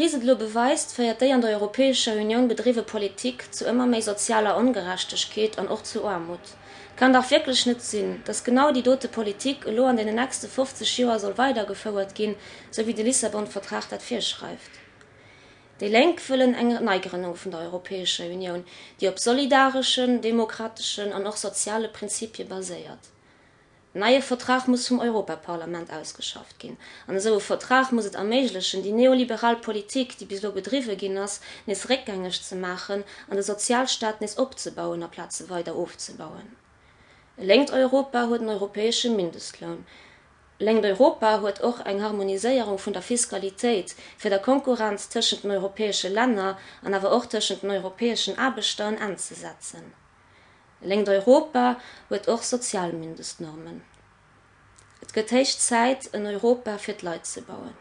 d'Kris et elo beweist, féiert déi an der Europäescher Unioun bedriwwe Politik zu ëmmer méi sozialer Ongerechtegkeet an och zu Aarmut. Et kann dach wierklech net sinn, dass genau déi dote Politik elo an deenen nächste 50 Joer soll weidergefouert ginn, sou wéi de Lissabon-Vertrag dat virschreift. Déi Lénk wëllen eng Neigrënnung vun der Europäescher Unioun, déi op solidareschen, demokrateschen an och soziale Prinzipie baséiert. En neie Vertrag muss vum Europaparlament ausgeschafft ginn. An esou e Vertrag muss et erméiglechen, déi neoliberal Politik, déi bis elo bedriwwe ginn ass, nees réckgängeg ze maachen an de Sozialstaat nees opzebauen, aplaz e weider ofzebauen. E lénkt Europa huet en europäesche Mindestloun. E lénkt Europa huet och eng Harmoniséierung vun der Fiskalitéit, fir der Konkurrenz tëschent den europäesche Länner an awer och tëschent den europäeschen Aarbechter en Enn ze setzen. E lénkt Europa huet och Sozialmindestnormen. Et gëtt héich Zäit, en Europa fir d'Leit ze bauen.